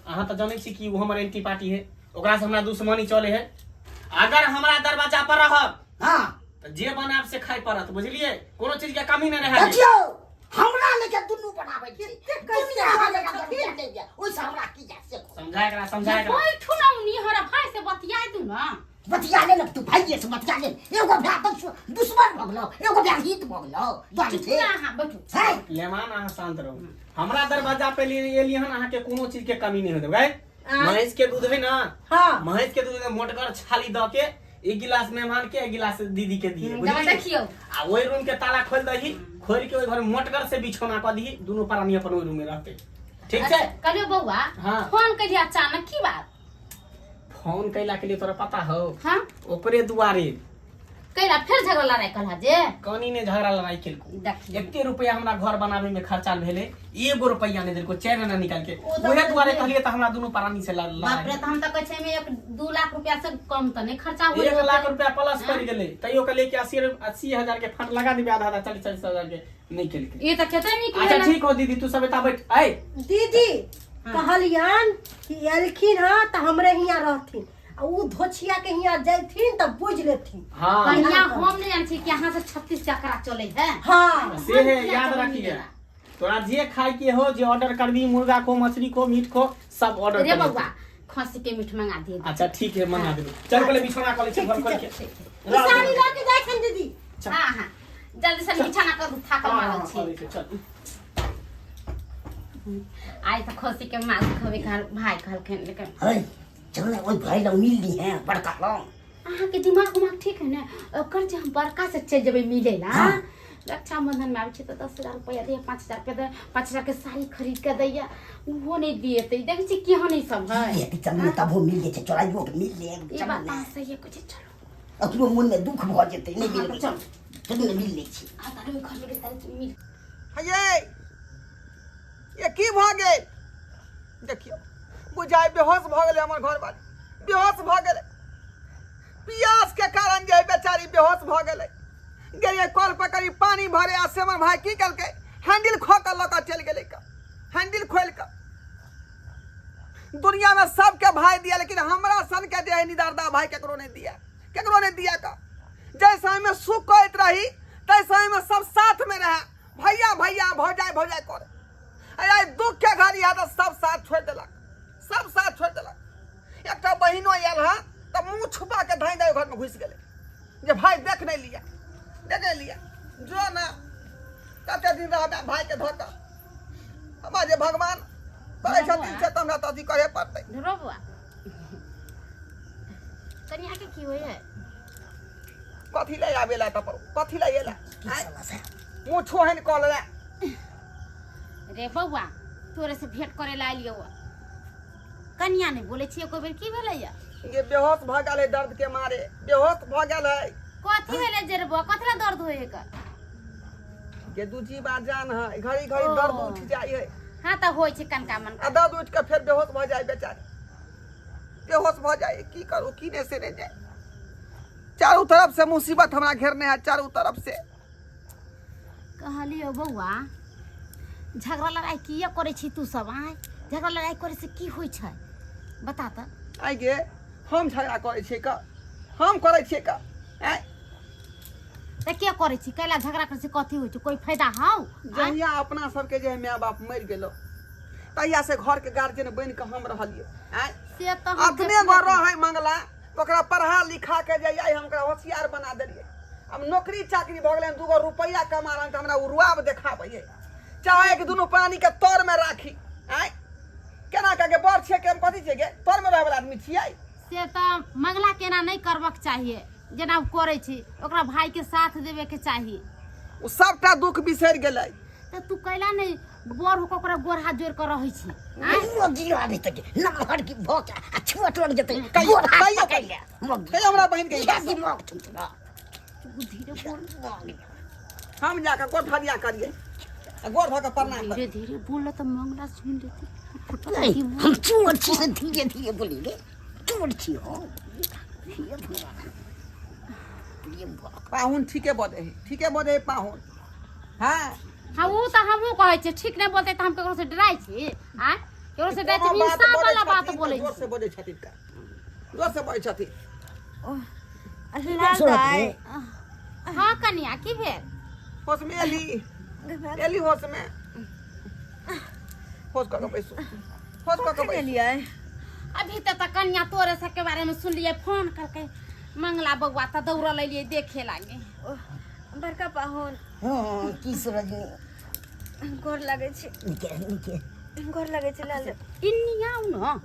C: अहाँ तऽ जानै छी कि ओ हमर एंटी पार्टी है, ओकरा से हमरा दुश्मनी चले है। अगर हमरा दरवाजा पर रहब तऽ जे बनाब से खाय पड़त, बुझलियै? कोनो चीज के कमी नहि रहै।
F: देखियौ, हमरा लेके दुनू बराबर छै। दुनिया हमरा लेके दुनिया नहि यऽ, ओहिसँ हमरा की जाय से कहू।
C: समझा एकरा, समझा एकरा।
G: बैठू ना, उनी हमरा भाई से बतियाय दू ना।
F: बतिया ले ना तू, भाइये से बतिया ले। एगो भाय तऽ दुश्मन भऽ गेलौ, एगो भाय हित भऽ गेलौ दुआरे
G: चुप
F: से।
G: ना अहाँ बैठू।
F: है।
C: लेमान, अहाँ शांत रहू। हमरा दरवाजा पे एलियै हन, अहाँके कोनो चीज के कमी नहि होतै। महेश के दूध है ना?
D: हाँ।
C: महेश के दूध में मोटगर छाली दऽ के एक गिलास मेहमान के, एक गिलास दीदी के दिए।
G: जरा
C: बुझलियै?
G: देखियौ।
C: आ ओहि रूम के ताला खोल दही, खोल के ओहि घर में मोटगर से बिछौना कऽ दही, दुनू प्राणी अपन ओहि रूम में रहते, ठीक छै?
G: अच्छा, कहलियौ बौआ,
C: हाँ।
G: फोन करियै अचानक, की बात?
C: फोन कैला के लिए तोरा पता हो?
G: हाँ।
C: ओकरे दुआरे।
G: कैला फेर झगड़ा लड़ाई कलहा जे?
C: कनी ने झगड़ा लड़ाई केलको।
G: देखियौ।
C: एते रुपया हमरा घर बनावे में खर्चा भेले, एगो रुपया नहीं देलको, 4 आना निकाल के।
G: ओ तऽ
C: ओहे दुआरे कहलिए तऽ हमरा दुनू प्राणी से
G: बाप रे,
C: लड़ाई।
G: तऽ हम तऽ कहै छियै एहिमे 1-2 लाख रुपया से कम तऽ नहि खर्चा होइत
C: 1 लाख
G: होतै।
C: रुपया प्लस पड़ गेलै, तैयो कहलिए कि 80,000 के फंड लगा देबै, आधा आधा, 40-40 हजार के, नहीं केलकै।
G: ई तऽ कते नीक
C: अच्छा।
G: भेलै।
C: ठीक हो दीदी, तू सब एता बैठ ऐ।
D: दीदी, कहलियन कि एलखिन हँ तऽ हमरे हियाँ रहथिन आ उ धोछिया के हियाँ जैथिन तऽ बुझ लेथिन।
C: हाँ।
G: कन्या, हम नहीं जानै छी कि यहाँ से 36 चक्रा चले है।
D: हाँ।
C: से है।
G: हम किया
C: याद
G: चलनी
C: रखिए,
G: देला?
C: तोरा जे खाए के हो, जे ऑर्डर करबी, मुर्गा को, मछली को, मीट को, सब ऑर्डर
G: रे
C: कर।
G: बौआ, खसी के मीट मंगा दिए।
C: अच्छा ठीक है, मंगा देबो। चल, पहले बिछौना कऽ लै छी, घर खोल के।
D: साड़ी लऽ के जाइ छनि दीदी।
G: हाँ हाँ, जल्दी से बिछाना कर, थाकल
C: हाँ,
G: मारल
C: हाँ,
G: छी।
C: कऽ लै छी, चल।
G: आइ तऽ खसी के मांस खबे कहल भाई कहलखिन, लेकिन
F: है चल ने, ओहि भाई लग मिल ली है बड़का लग।
G: अहाँके दिमाग उमाग ठीक है ने? ओकर जे हम बड़का से चलि जेबै मिले ला, रक्षाबंधन में आबै छै तऽ 10,000 रुपया दैया, 5,000 रुपया दैया, 5,000 के साड़ी खरीद के दैया, ओहो नहि दिएतै। देखै छी केहन ई सब है।
F: ये चल ने, तबो मिल जेतै, चोराइयो के मिल ले।
G: ई
F: चल
G: बात
F: ने।
G: अहाँ सही कहै छी, चलू।
F: अकरो मन में दुख भऽ जेतै, नहि
G: हाँ,
F: मिलबै।
G: चल।
F: चलू ने, मिल लै छी।
G: आ तारे ओहि घर में गेल तारे मिल।
A: ये ये की भऽ गेल? देखियौ, बुझाइ बेहोश भऽ गेलै। हमर घरवाली बेहोश भऽ गेलै। पियास के कारण जे है बेचारी बेहोश भऽ गेलै। गेलियै कल पर करी पानी भरे, आ से हमर भाई की केलकै, हैंडल खो कऽ लऽ कऽ चलि गेलै कऽ, हैंडल खोलि कऽ। दुनिया में सबके भाई दिया, लेकिन हमरा सन के जे है निदारदा भाई केकरो नहीं दिया, केकरो नहीं दिया का। जै समय में सुख करैत रही तै समय में सब साथ में रहे, भैया भैया, भौजाई भौजाई करे। आइ दुख के घड़ी है तऽ सब साथ छोड़ि देलक, सब साथ छोड़ि देलक। एकटा बहिनो आयल हँ तऽ मुँह छुपा के धाँइ धाँइ घर में घुसि गेलै जे भाई देख नहीं लिया, देख नहीं लिया। जो ना, कते दिन रहबै भाई के धऽ कऽ? हमरा जे भगवान करै छथिन से तऽ हमरा तऽ अथी करे पड़तै।
G: रो बौआ, कनिया के की होइ है?
A: कथी लए आबेला तऽ कथी लए एला? मुँह छोहन कऽ ले।
G: रे बौआ, तोरे से भेंट करे ला एलियौ। कनिया, नहीं बोले छियै एको बेर, की भेलै या?
A: ये बेहोश भऽ गेल है, दर्द के मारे बेहोश भऽ गेल है।
G: कथी भेलै जे रे बौआ, कथी ला दर्द होइ है का?
A: के दू जीवा जान है, घड़ी घड़ी दर्द उठ जाइ है।
G: हाँ, तऽ होइ छै कनका मन।
A: आ दर्द उठि कऽ फेर बेहोश भऽ जाइ, बेचारी बेहोश भऽ जाइ। की करू, की नहि से नहि जाय। चारू तरफ से मुसीबत हमरा घेरने है, चारू तरफ से।
G: कहलियो बौआ, झगड़ा लड़ाई किया करै छी तू सब? आय, झगड़ा लड़ाई करे से की होइ छै, बता तऽ।
A: आइ गे, हम झगड़ा करै छियै का? हम करै छियै का? आँय?
G: तऽ के करै छी? कैला झगड़ा करै छी? कथी होइ छै? कोई फायदा हौ? आँय?
A: जहिया अपना सबके जे माय बाप मरि गेलो, तहिया से घर के गार्जियन बनि कऽ हम रहलियै। आँय?
G: से तऽ हम
A: अपने
G: देखबे
A: घर रहै मंगला, ओकरा पढ़ा लिखा के जे आइ हम ओकरा होशियार बना देलियै। आ हम नौकरी चाकरी भऽ गेलै, दूगो रुपैआ कमा रहल, तऽ हमरा ओ रुआब देखाबैए, चाहे कि दुनू प्राणी के तर में राखी। आँय, केना कऽ के बड़ छियै के हम कथी छियै गे? तर में रहै वाला आदमी छियै।
G: से तऽ मंगला के एना नहि करबक चाहिए जेना ओ करै छै, ओकरा भाई के साथ देवे के चाही।
A: ओ सबटा दुख बिसरि गेलै।
G: तऽ तू कैला नहि बड़ होके ओकरा गोर हाथ जोड़ि कऽ रहै छी? आँय?
F: मोगी आबे तक नमहर की भऽ के आ छोट लग जेतै।
A: कहियो-
F: गोर हाथ
A: कहियो-
F: पकड़ि ले मोगी।
A: कहियो हमरा बहिन के ई
F: इएह
A: बात।
F: दिमाग छौ तोरा।
G: धीरे बोल।
A: हम जाकऽ गोर धरिया करियै आ गोर धऽ कऽ प्रणाम
G: धीरे
A: करियै।
G: धीरे बोल तऽ मंगला सुन लेती।
F: नहीं, हम चोर छी से धीरे धीरे बोलेंगे। चोर छी हम, हे भगवान, प्रेम भऽ
A: पाहुन ठीके बजै है, ठीके बजै है पाहुन। हाँ।
G: हाँ, वो तऽ हमहूँ कहै छियै, ठीक नहि बोलतै तऽ हम ककरो से डराइ छी? आँय, ककरो से डराइ छी?
A: कोनो बात
G: इंसाफ
A: बजै
G: वाला बात
A: छथिन तऽ
G: बोलै
A: जोर
G: छी।
A: से बजै छथिन का, जोर से बजै छथिन।
B: लाल दाई।
G: हाँ कनिया, की भेल?
A: होश में एली, एली होश में? होश कऽ के बैसू, होश कऽ के
B: कखन
A: बैसू।
B: एलियै?
G: अभी तक तऽ कनिया तोरे सबके बारे में सुनलियै, फोन करके मंगला बौआ, तऽ दौड़ल एलियै देखे लागे।
B: ओह, बड़का पाहुन।
F: हाँ, की सूरजनी?
B: गोर लागै छी।
F: नीके नीके।
B: गोर लागै छी लाल।
G: इन्नी आउ न।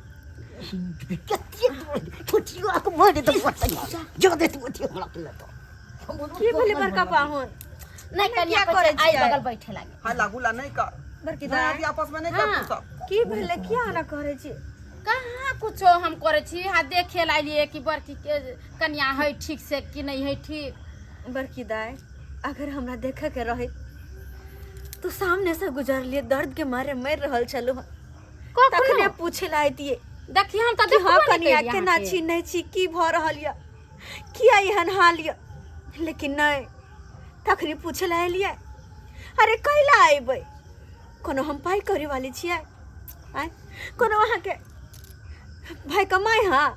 F: कते दूर छोटियो आके मारे तऽ पड़तै जो दे तू अथी हमरा के लेतो।
B: की भेलै बड़का पाहुन?
G: नहीं कनिया,
B: किया
G: कहै
B: करै
G: छै, आइ
B: छियै?
G: बगल बैठे लागे।
A: हल्ला गुल्ला नहीं कर।
B: बड़की
A: नहीं
B: दाई।
A: आदि आपस में नहीं कर।
G: हाँ।
A: तू सब
B: की भेलै? किया एना करै छी?
G: कहाँ कुछो हम करै छी। हाँ, देखे लागिए कि बड़की के कनिया है ठीक से कि नहीं है ठीक।
B: बड़की दाई, अगर हमरा देखे के रहे तो सामने से गुजरलिए, दर्द के मारे मर रहल छलहुँ, तखने पूछे ला अयतियै
G: देखी, हम तऽ
B: कि हाँ
G: देखबो नहि
B: कनिया,
G: केलियै
B: केना
G: अहाँके।
B: छी, नहि छी, की भऽ रहल यऽ, किया एहन हाल यऽ, लेकिन नहि, तखनी पूछे ला एलियै। अरे कैला अयबै? कोनो हम पाइ करे वाली छियै? आँय, कोनो अहाँके भाय कमाइ हँ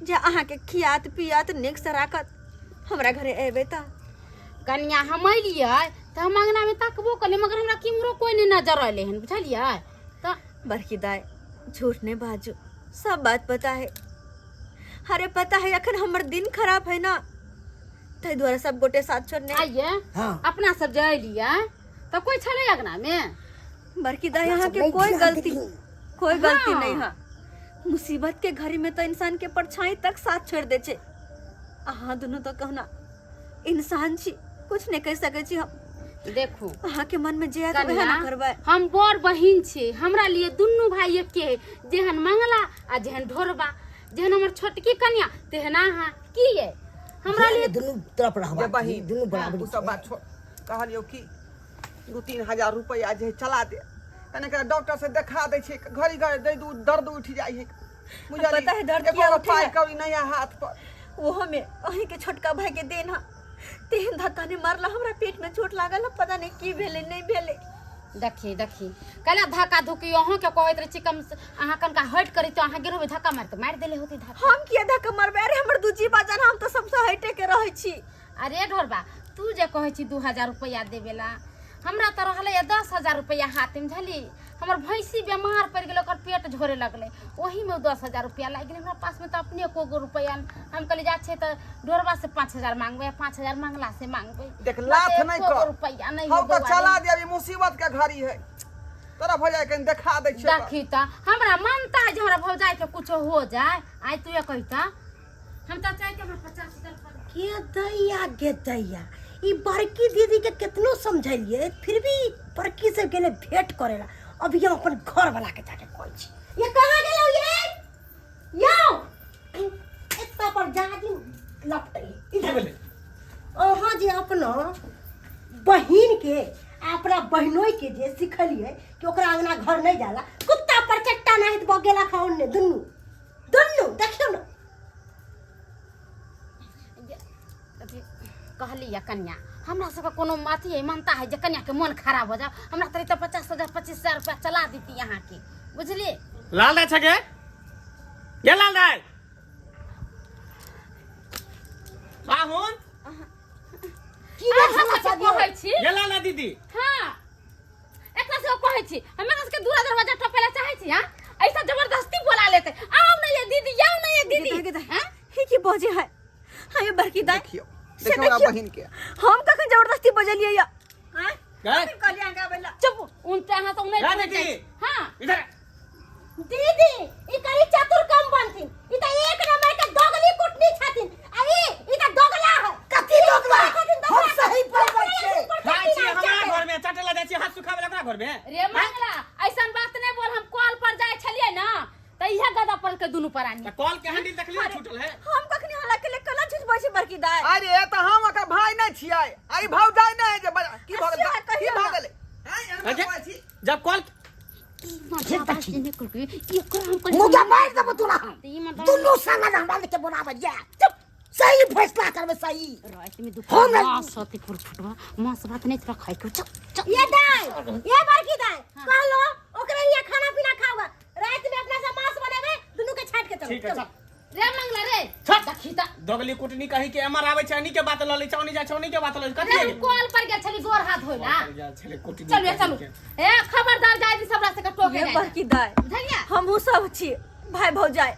B: जे अहाँके खियात पियात नीकसँ राखत? हमरा घरे अयबै तऽ
G: कनिया, हम एलियै तऽ हम अङ्गनामे तकबो केलियै, मगर हमरा केम्हरो कोइ नहि नजर अयलै हन, बुझलियै तऽ?
B: बड़की दाई, झूठ नहीं बाजू, सब बात पता है। अरे पता है, अखन हमर दिन खराब है ना, ताहि दुआरे सब गोटे साथ छोड़ने।
G: आइए।
F: हाँ।
G: अपना सब जे एलियै तऽ कोइ छलै अङ्गनामे?
B: बड़की दाई,
F: अपना
B: यहाँ
F: सब
B: के
F: नहीं
B: कोई
F: ध्यान
B: गलती
F: देलियै।
B: कोई गलती
G: हाँ।
B: नहीं है। मुसीबत के घड़ी में तो इंसान के परछाई तक साथ छोड़ दे छे। अहाँ दुनू तो कहना इंसान छी, कुछ नहीं कह सके छी हम।
G: देखू,
B: अहाँ के मन में जे आयत वएह
G: कनिया,
B: ना करबै।
G: हम बड़ बहिन छी, हमरा लिए दुनू भाई एके है, जेहन मंगला आ जेहन ढोरबा, जेहन हमर छोटकी कनिया तेहन अहाँ। की ये हमरा लिए
F: दुनू तरफ
A: जे
F: रहबाक
A: बहिन,
F: दुनू बराबरी
A: ओ सब बात छोड़। कहलियौ कि 2-3 हजार रुपैआ जे है चला दे, कने एकरा डॉक्टर से देखा दै छै। घड़ी घड़ी दर्द दर्द उठि जाइ है, बुझलियै?
B: पता है दर्द
A: एको
B: किया
A: गो
B: उठे
A: पाइ
B: है?
A: कौड़ी नहीं है हाथ पर।
B: ओहो में अहीं के छोटका भाई के देन है। तेहन धक्का ने मारला, हमरा पेट में चोट लागल है, पता नहीं की भेलै नहीं भेलै।
G: देखी देखी, कैला धक्का धुकी अहाँके कहैत रहै छी, कम से अहाँ कनका हटि करी तऽ अहाँ गेल होबै धक्का मारि तऽ मारि देले होती धक्का।
B: हम किया धक्का मारबै? अरे हमर दू जीवा जान, हम तऽ सबसँ हटे के रहै छी।
G: अरे ढोरबा, तू जे कहै छी 2000 रुपैआ देबेला, हमरा तऽ रहलै 10,000 रुपैआ हाथमे, बुझली? हमर भैंसी बेमार पड़ि गेलै, ओकर पेट झोरे लगलै, ओहीमे 10,000 रुपैआ लागि गेलै। हमरा पासमे तऽ अपने एको गो रुपैआ नहि। हम कहलियै जा छै तऽ ढोरबा से 5000 मांगबै, 5000 मंगला से मांगबै।
A: देख, लाथ नहीं
G: एको गो
A: कर।
G: रुपैआ नहीं
A: हम
G: है
A: तऽ
G: बौआ रे।
A: चला दे, अभी मुसीबत के घड़ी है, तोरा भौजाई कनि देखा दै छियै।
G: देखी तऽ हमरा मानता है जे हमरा भौजाई के कुछो हो जाए। आइ तू ये कहिता, हम तऽ चाहते हमरा 50,000 रुपैआ।
D: के दैया गे दैया, ई बड़की दीदी के कितनो समझलिए फिर भी बड़की से गेले भेंट करेला। अभी हम अपन घर वाला के जाके कहै छी। ये कहाँ गेलो ये? यो एत्ता पर जादी लपटे इधर। अहाँ जे अपना बहिन के आ अपना बहिनोई के जे सिखलिए कि ओकरा अंगना घर नहीं जाला, कुत्ता पर चट्टा नाहित भऽ गेला खाउन ने दुनू दुनू, देखियौ ने।
G: अथी कहली या कन्या, हमरा सबके कोनो अथी है, मानता है जे कन्या के मन खराब हो जाओ? हमरा तरी तऽ 50,000 25,000 रुपया चला देती अहाँके, बुझलिए?
C: लाल दाइ छके ये? लाल दाइ, पाहुन।
D: की भेल
G: अहाँ
D: समाचार
G: सबके
D: दियौ?
G: कहै छी।
C: ये लाल दाइ दीदी।
G: हाँ, एकरा सबके कहै छी, हमरा सबके दूरा दरवाजा टपे ला चाहै छी। हाँ, ऐसा जबरदस्ती बोला लेते, आओ ना ये दीदी, आओ ना ये दीदी।
B: गे दाई,
G: हाँ?
B: ही की बजे है? हाँ ये बड़की दाई।
A: देखियौ।
B: से
A: देखियौ हमरा
B: देखियौ।
A: बहिन के
B: हम कखन जबरदस्ती बजलियै या आँय?
C: गए?
B: कखन कहलियै अहाँके आबै लए?
G: चुप उनते अहाँ तो नहीं
C: रे
G: पहुँच
C: बेटी।
G: जाइ हां
C: इधर आ।
D: दीदी ई कनी चतुर कम बनथिन ई त एक नंबर के दोगली कुटनी छथिन आ ई ई त दोगला है
F: कथी दोगला?
D: छथिन
F: हम सही बोलबै छियै।
C: खाइ छी हमरा घर में चटे ला जाइ छी हाथ सुखावे ला ओकरा घर में
G: रे मंगला ऐसन बात नहीं बोल हम कॉल पर जाय छलियै ना त इहे गदा पर के दुनू प्राणी
C: त कॉल के हैंडल देखलियै छूटल है
B: हम कखनी हल्ला के ले कला झुझबै छी बड़की दाइ
A: अरे तऽ हम ओकर भाय नहि छियै आई भौजाइ नहि है जे की भऽ गेल
B: अच्छा,
A: की
B: कहियौ
A: भऽ
B: ना।
A: गेलै आँय, एना
C: अच्छा।
A: कहै छी।
C: जब कॉल
F: मुदा मारि देबो तोरा हम दुनू संग हमरा लेके बनाबै जा चुप सही फैसला करबै सही
G: रात में
F: हम नहीं-
G: मांस होते फुटवा मांस भात नहीं तोरा खाइ के चुप चुप
D: ये दाई ये बड़की दाई कहलो ओकरे हिया खाना पीना खाओ रात में अपना से मांस बनेबे दुनू के छाट के चलो
C: ठीक है
D: चलो।
C: चल
G: रे मंगला रे
C: छट।
G: देखी त
C: दोगली कुटनी कही के एमर आबै छै अनी के बात ल लै छै ओनी जाइ छै ओनी के बात ल लै छै
G: रे
C: कथी
G: हम कॉल पर गेल छली गोर हाथ धोइला
C: छलै कुटनी
G: चलू चलू ए खबरदार जाय दी सबरा से के टोके
B: ये
G: जाय
B: बड़की दाइ
G: बुझलियै
B: हमहूँ सब छी भाय भौजाइ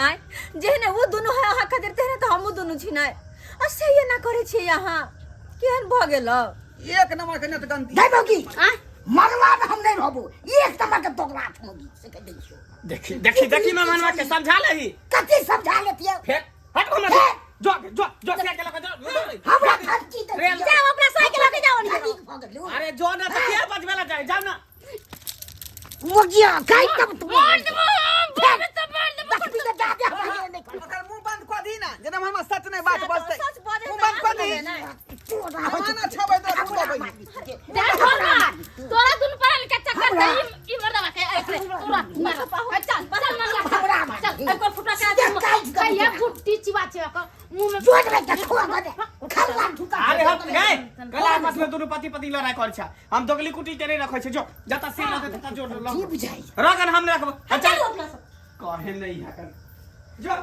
B: आँय जेहने ओ दुनू है अहाँ खातिर तेहने तऽ हमहूँ दुनू छी ने आ से एना करै छियै अहाँ केहन भऽ गेल
A: एक नंबर के नटगंती
F: दाइ मौगी
G: आँय
F: मरला में हम नहीं रहबो एक नंबर के दोगला छौ मौगी से कह दै छियौ
C: देखी देखी देखी मेहमानवा के समझा लही
F: कथी समझा लेतियै
C: फेर हट हमरा
F: हे!
C: जो जो जो साइकिल लगा जो
F: हमरा धमकी दै
C: रेल-
D: जाओ अपना साइकिल लके जाओ नहीं
F: धनिक भऽ गेलू
C: अरे जो ना तो के बजबे ला जाए जाओ ना
F: मौगिया गाय तब तू
G: मार देबो हम तो मार देबो
F: दस मिनट जा दे हमरा नहीं कर
A: ओकर मुंह बंद कऽ दी ना जेना हमरा सच नहि बात बजतै
B: सच बजै
A: मुंह बंद कऽ दी
F: तोरा
A: मेहमान छबै तो मुंह दबै
G: देख छोड़वा तोरा दुनु प्राणी के चक्कर से ई ई मर्दवा के ऐसे तोरा मार चल चल मंगला
F: हमरा मार।
G: चल एको फुटा के
F: सीधे काटि देबो
G: कहिया गुट्टी चिबा चिबा के मुंह में
F: जोड़ में देखो अगर खल्ला झूठा
C: अरे हम गए कल आपस में दोनों पति पति लड़ाई कर छा हम दोगली कुटी के नहीं रखै छै जो जता सिर रहतै तता जोड़
F: की
C: ल
F: बुझाई
C: रगन हम नहीं रखबो चल
D: चलो अपना सब
C: कहे नहीं हकन जो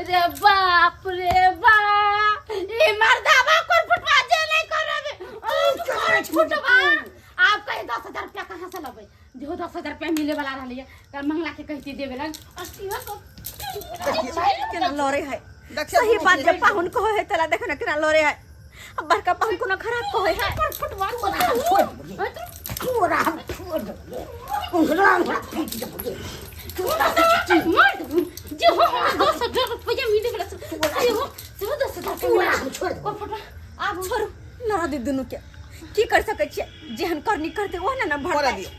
G: रे बाप रे बाप ई मर्दावा कोन फुटवा जे नहीं करबे
F: करै छी
G: फुटवा आप कहे 10,000 रुपया कहाँ से लबै जो 10,000 रुपया मिले वाला रहलै कल मंगला के कहती देवे लन अस्सी तो
B: केना लड़े है
A: देखियौ
B: सही
A: दुनू
B: बात
A: के।
B: जे पाहुन कहै है तला देखो ना केना लड़े है आ बड़का पाहुन कोनो खराब कहै है
G: फुटवा
F: तोरा हम छोड़ देबो तोरा हम छोड़ देबो उंगरा उंगरा फेंक देबो तोरा
G: मार देबो जे हो हमरा 10,000 रुपया मिले वाला से हो से हो 10,000
F: तोरा हम छोड़ देबो
G: कोन फुटवा आब
B: छोड़ू लड़ा दे दुनू के की कर सकै छियै जेहन करनी करते ओह ना ना
A: करऽ
B: भरतै
A: दियौ।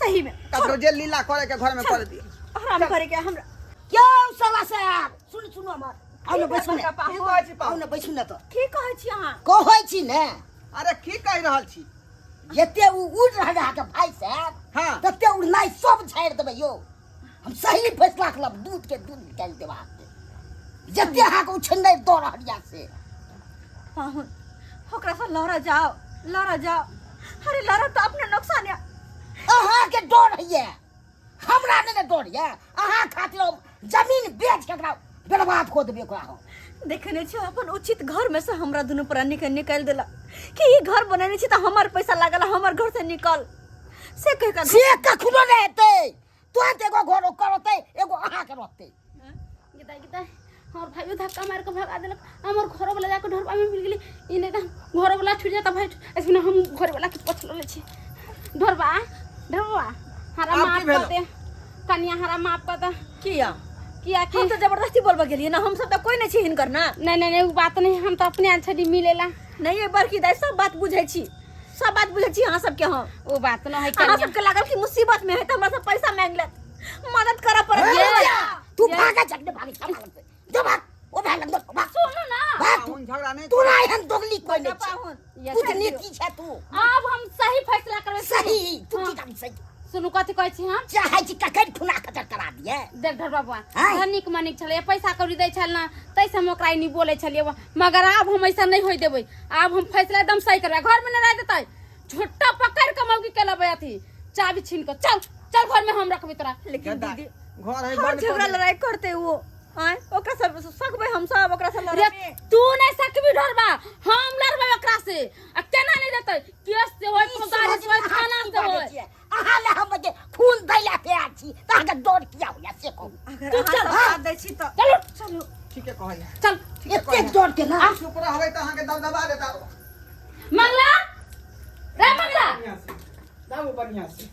B: सही में
A: ककरो जे लीला करे के घर में कर दियौ
B: आराम करे के हमरा
F: क्यों साला साहब सुन सुन हमर आउ ने बैसू ने
B: बड़का
A: की
B: पाहुन
A: कहै छी
F: आउ
A: पाहुन
F: ने बैसू ने तऽ
B: की कहै छी अहाँ
F: कहै छी ने
A: अरे की कहि रहल छी
F: जते उ उड़ रहल अहाँके भाई साहब
A: हाँ।
F: तते उड़नाइ सब झाड़ि देबै यौ हम सही फैसला केलहुँ दूध के दूध निकालि देब अहाँके जते अहाँके उछन्नै दऽ रहल यऽ से
B: पाहुन ओकरा से लड़ा जाओ लड़ा जाओ अरे लड़ा तो अपने नुकसान है
F: अहाँके डर होइए हमरा नहि ने डर यऽ अहाँ खातिर हम जमीन बेच के एकरा बर्बाद कऽ देबै ओकरा हम
B: देखने छी अपन उचित घर में से हमरा दुनू प्राणी के निकाल देला कि ई घर बनेने छी तऽ हमर पैसा लागल हमर घर से निकल से कह के
F: से कखनो नहि हेतै तुरंत एगो घर ओकर रहतै एगो अहाँके रहतै
G: गिदा गिदा हमर भाइयो धक्का मार के भगा देलक हमर घरो वाला जाके ढोरबा में मिल गेली ई नहीं तऽ घरो वाला छूट जाता भाई ऐसे हम घर वाला के पछ ले छी ढोरबा ढोरबा हरा
A: आब की
G: माफ कर
A: भेलौ?
G: दे कनिया हरा माफ कर दे
B: किया
G: किया कि
B: हम तो जबरदस्ती बोलबा गेलिए ना हम सब तो कोई नहीं छी हिनकर ना
G: नहीं नहीं नहीं उ बात नहीं हम तो अपने आन छली मिलेला
B: नहीं ये बड़की दाई सब बात बुझै छी सब बात बुझै छी अहाँ सबके हम
G: ओ बात न है
B: अहाँ
G: कनिया
B: सबके लागल कि मुसीबत में है तो हमरा सब पैसा मांग लेत मदद करऽ पड़त
F: ए,
B: हमरा।
F: तू भागे झटने भागे हमरा लग से। जो भाग ओ भाग लग भाग
G: सुनू ना
F: भाग तू
A: पाहुन झगड़ा नहीं
F: तोरा एहन दोगली कोई नहीं छै
B: पाहुन
F: तू तऽ नीति छै तू
G: अब हम सही फैसला करबै
F: सही तू की
G: हाँ।
F: काम सही
G: सुनू कथी कहै छी हम
F: चाहै छी ककरि खुना खतर करा दिए
G: देख ढोरबा बौआ
F: हाँ।
G: धनिक मनिक छलै पैसा कौड़ी दै छल ना तैसे हम ओकरा एनी बोलै छलियै मगर आब हम ऐसा नहीं होय देबै आब हम फैसला एकदम सही करबै घर में नहीं रह देतै झुट्टा पकड़ के मौगी के लबै अथी चाबी छीन के चल चल घर में हम रखबै तोरा
B: लेकिन
A: गद्दा,
B: दीदी
A: घर है
B: हर
A: बंद
B: झगड़ा
A: कर दे।
B: लड़ाई करते वो आय ओकरा सब सकबै हम सब ओकरा से
G: रे
B: लड़बै
G: तू नहीं सकबी ढोरबा हम लड़बै ओकरा से आ केना नहीं देतै केस से होय फौजदारी से होय थाना से होय
F: अहाँ ले हम जे खून दै ला तैयार छी तऽ अहाँके डर किया होइया से कहू
B: अगर
G: तू
B: अहाँ
G: चल,
B: सब साथ दै छी तऽ
G: चलो
B: चलू
A: ठीके कहै
G: चल
F: एतेक डर के ना
A: चुप रहबै तऽ अहाँके दबदबा देता
G: मंगला रे मंगला
C: बढ़िया से दाबू बढ़िया से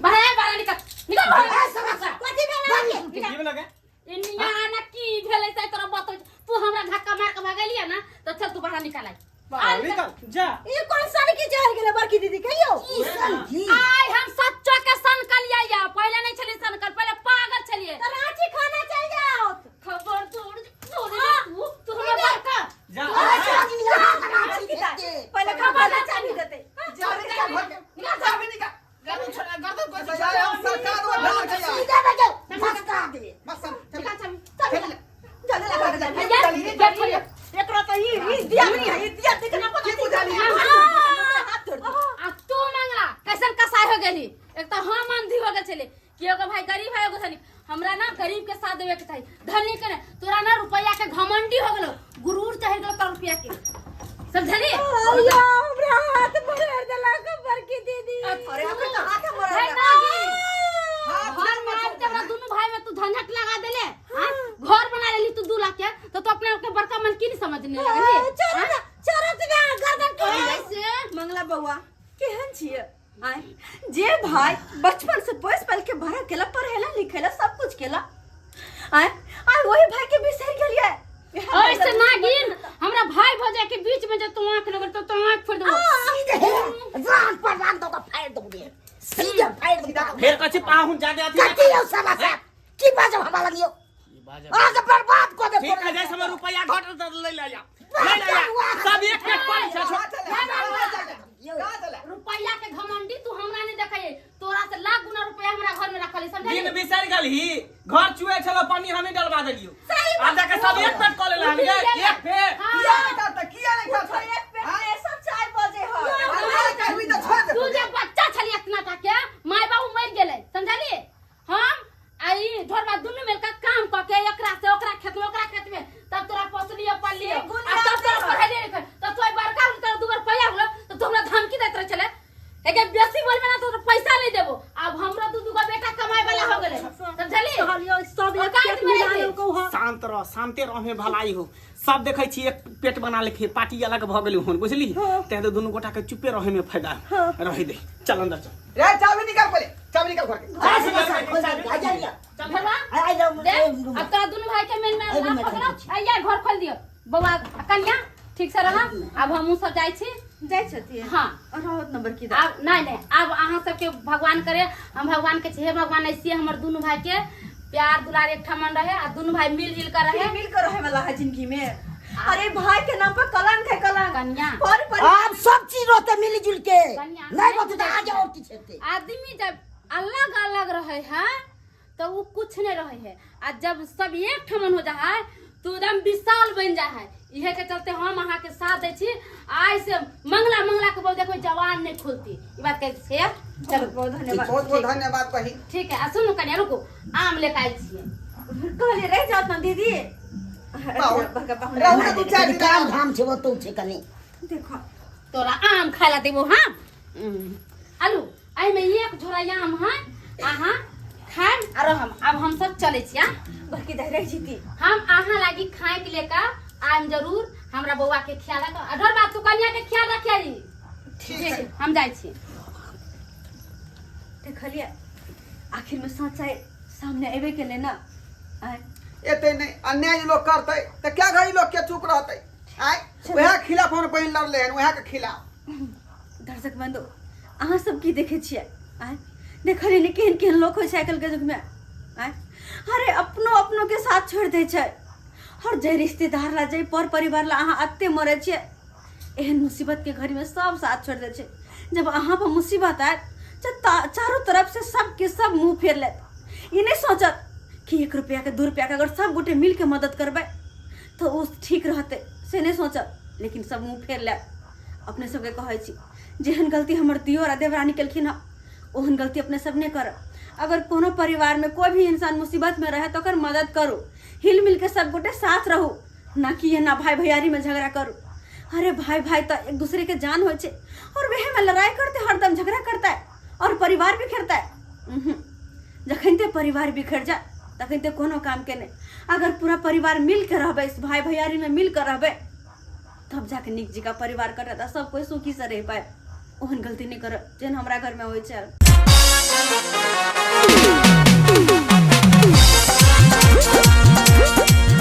G: बाहर बाहर निकल निकल बाहर
F: ए, समस्या।
D: कथी भेल अहाँके?
C: की भेल गे
G: इनिया आना की भेलै से तोरा बतबै छी। तू हमरा धक्का मार के भगेलिया ना तो चल तू बाहर निकल आई
C: बाहर निकल जा
D: ई कोन सन की चढ़ गेलै बड़की दीदी कहियो
F: ई सन की
G: आइ हम सच्चो के सनकलियै या पहिले नहीं छलियै सनकल पहिले पागल छलियै
D: तऽ रांची खाना चलि जाओ
G: खबर तोड़ तोड़ तू तू हमर बड़का
C: जा
B: पहिले खबर ना चाबी देते
A: चाबी निकाल घर के चाबी निकाल
C: गर्दन छोड़ा गर्दन को
A: यार हम सरकार वो ढाल गया
F: सीधे बजाओ फसका दे
A: बस हम
G: निकाल चाबी
A: चल
B: चले लगा दे
G: भैया भैया
B: एकरा तो ई ई दिया नहीं है ई दिया देखना पता
A: की बुझाली?
B: हाथ तोड़ दे।
G: आ तू मंगला कैसन कसाई हो गेली एक तो हम अंधी हो गेल छली कि एगो भाई गरीब है एगो धनी हमरा ना गरीब के साथ देवे के चाही धनी के ना तोरा ना रुपया के घमंडी हो गेलो गुरूर चाहे गेलो तोरा रुपया के समझली
D: अय्या, हमरा हाथ मरोड़ देलक बड़की दीदी
B: अरे ओकर तो हाथ मरोड़
G: है
B: देलक।
G: ना जी घर में आबि के हमरा दुनू भाई में तू झंझट लगा देले हाँ? घर बना लेली तू 2 लाख के तो तू अपने आप के बड़का मन की नहीं समझने लगली
D: चलो ना चलो ना गर्दन के
G: ऐसे
B: मंगला बउआ केहन छियै आय जे भाई बचपन से पोस पाल के बड़ा केला पढ़ेला लिखेला सब कुछ केला आय आय वही भाई के बिसर गेलियै
G: ऐसे नागिन हमरा भाई भौजाई के बीच में जब तू आंख लगल तो तू आंख फोड़ देबो
F: सीधे राख पर राख दो तो फाड़ दूंगी सीधे फाड़ दूंगा
C: फेर कछि पाहुन जादे अथी
F: कथी हो समस्या की बाजब हमारा लियो आगे बर्बाद कर दे
C: ठीक है जैसे में रुपया घट तो ले ले जा ले ले जा सब एक पेट पानी छै छोड़
G: रुपया के घमंडी तू हमरा नहीं देखै तोरा से लाख गुना रुपया हमरा घर में रखल है समझली
C: दिन बिसर गेलही घर चुए छलो पानी हमें डलवा देलियो आ जाके सब एक पेट कऽ लेला हन गे एक पेट
A: किया नहीं करता किया नहीं करता
B: एक पेट में सब चाय बजे ह
A: अरे कहबी तो छोड़ दे
G: तू जब बच्चा छली इतना टा के माय बाबू मर गेलै समझली हम आ ई ढोरबा दुनू मिलकर काम क के एकरा से ओकरा खेत में ओकरा खेत में तब तोरा पोसलियो पललियो आ तब तोरा पढ़ेलियो लिखेलियो तब तू बड़का होल तोरा दूगो रुपया होलो तो तू हमरा धमकी दैत रहे छले एके बेसी बोलबे ना तो तोरा पैसा नहीं देबो अब हमरो दू दूगो बेटा कमाए वाला हो गेलै समझली
D: कहलियो सब एक
G: औकात
D: पेट
G: में
D: मिला
G: रही।
D: लेलकौ हँ
C: शांत रह शांते रह में भलाई हो सब देखै छी एक पेट बना लेखे पार्टी अलग भऽ गेलै हन बुझली तें तो दुनू गोटा के चुपे रहे में फायदा रहे दे चल अंदर चल
A: रे चाबी निकाल पहले चाबी निकाल घर के
F: जा समस्या खोल दे आ जा लिया
G: ढोरबा
F: आ जा
G: दे अब तोरा दुनू भाई के मेन में
F: एहि रूम में
G: पकड़ो
F: चल छी।
G: आइया घर खोल दियो बौआ आ कन्या ठीक से रह अब हमहूँ सब जाइ छी
B: जाइ छथिन
G: हाँ
B: रहत न बड़की दाई
G: आब नहीं नहीं आब अहाँ सबके भगवान करे हम भगवान के छी हे भगवान ऐसे हमर दुनू भाई के प्यार दुलार एक ठमन रहे आ दुनू भाई मिल जुल कर रहे
B: मिल कर रहे वाला है जिंदगी में अरे भाई के नाम पर कलंक है कलंक
G: कन्या।
B: पर पर
F: आप सब चीज रहते मिली जुल के
G: कन्या,
F: नहीं रहते तो आ जाओ की छेते
G: आदमी जब अलग अलग रहे है तो वो कुछ नहीं रहे है आ जब सब एक ठमन हो जा है तो एकदम विशाल बन जा है इहे के चलते हम अहाँ के साथ दै छी आइ से मंगला मंगला के बहु देखबै जवान नहीं खुलती ई बात कहै छियै
B: चलो बहुत धन्यवाद
A: बहुत बहुत धन्यवाद बहिन
G: ठीक है आ सुनू कन्या रुकू आम लेके आयल छियै
B: कहलिए रह जात ना दीदी
A: पाहुन।
B: बड़का पाहुन
A: रहू ने दू चारि
F: कनि
A: दिन
F: काम धाम छै ओतौ छै कनि
B: देखो
G: तोरा आम खाय ला देबो हाँ आलू एहिमे एक झोरा आम है अहाँ खायब आ रहम आब हम सब चलै छी हाँ
B: बड़की दाई रह जीती
G: हम अहाँ लागी खाए के लेकर आम जरूर हमरा बौआ के ख्याल रख आ ढोरबा तू कन्या के ख्याल रखिया जी
A: ठीक है
G: हम जाइ छी
B: देखलिए आखिर में सच्चाई सामने अबे के ना आय
A: एते नहीं अन्याय लोग करते तो क्या घड़ी लोग के चुप रहते आय वएह खिलाफ हम बहिन लड़ले हन वएह के खिलाफ
B: दर्शक बंधु अहाँ सब की देखै छियै आँय देखलियै ने केहन केहन लोक होइ छै आइ काल्हिके युगमे आँय अरे अपनो अपनो के साथ छोड़ि दै छै आओर जाहि रिश्तेदार ला जाहि पर परिवार ला अहाँ एते मरै छियै एहन मुसीबतके घड़ीमे सब साथ छोड़ि दै छै जब अहाँ पर मुसीबत आयत तऽ चारू तरफसँ सबके सब मुँह फेर लेत ई नहि सोचत कि एक रुपैआके दू रुपैआके अगर सब गोटे मिलके मदद करबै तऽ ओ ठीक रहतै से नहि सोचत लेकिन सब मुँह फेर लेत अपने सबके कहै छी जेहन गलती हमर दियोर आ देवरानी केलखिन हँ ओहन गलती अपने सब नहि करब अगर कोनो परिवारमे कोइ भी इंसान मुसीबतमे रहै तऽ ओकर मदद करू हिल मिलके सब गोटे साथ रहू ना कि एना भाई भैयारीमे झगड़ा करू अरे भाई भाई तऽ एक दूसरे के जान होइ छै और वएहमे लड़ाई करते हरदम झगड़ा करता है और परिवार बिखरता है उहुं। जखन ते परिवार बिखर जाए तखन ते कोनो काम के नहि अगर पूरा परिवार मिल के रहबै भाई भैयारीमे मिल के रहबै तब जाके नीक जकाँ परिवार कटत आ सब कोइ सुखीसँ रहि पायब। ओहन गलती नहि करब जेहन हमरा घरमे होइ छै।